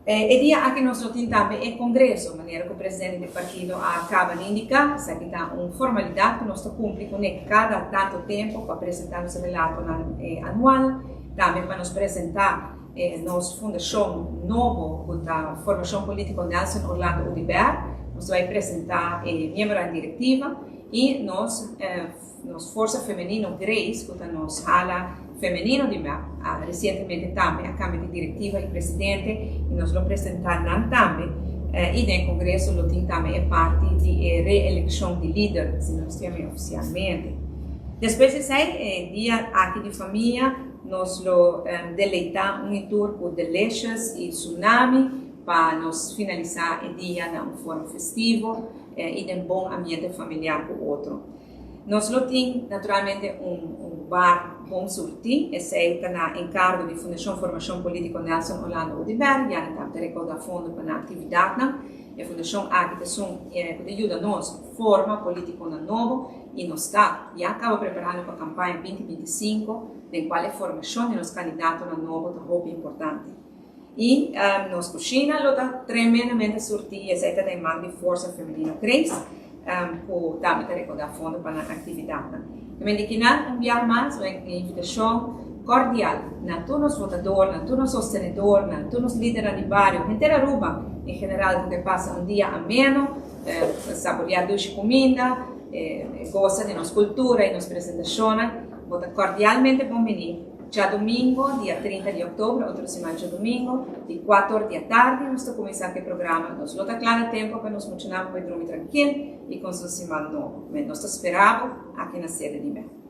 E dia aki nos lo tin tambe e congreso, manera cu presidente di partido a caba di indica, esaki ta un formalidad cu nos ta cumpli cune cada tanto tempo pa presenta nos relatonan anual, tambe pa nos presenta nos fundacion nobo cu ta Formacion Politico Nelson Orlando Oduber. Nos ta bay presenta e miembronan directiva y nos Forsa Femenino Grace, cu ta nos hala femenino di MEP, recientemente tambe a cambia di directiva y presidente y nos lo presenta nan tambe. Y den congreso lo tin tambe e parti di e reeleccion di lider, si nos yama oficialmente. Despues di esey, e dia aki di famia, nos lo deleita un y tur cu Delicious y Tsunami pa nos finalisa e dia na un forma festivo y den bon ambiente familiar cu otro. Nos lo tin naturalmente un bar bon surti, esey ta na encargo di Fundacion Formacion Politico Nelson Orlando Oduber, ya nan ta recauda fondo pa nan actividadnan. E fundacion aki ta esun cu ta yuda nos forma politiconan nobo y nos ta ya caba preparando pa campaña 2025, den cual e formacion di nos candidatonan nobo ta hopi importante. Y nos cushina lo ta tremendamente surti y esey ta den man di Forsa Femenino Grace, cu tambe ta recauda fondo pa nan actividadnan. Di kinan un biaha mas, un invitacion cordial na tur nos votador, na tur nos sostenedor, na tur nos lidernan di bario, henter Aruba en general, cu pasa un dia ameno, saborea dushi cuminda, goza di nos cultura y nos presentacion, bo ta cordialmente bon bini. Diadomingo, dia 30 di october, otro siman diadomingo, di 4 or di atardi, nos ta cuminsa e programa. Nos lo ta cla na tempo pa nos muchanan por drumi trankil y cu un siman nobo. Nos ta spera bo aki na sede di MEP.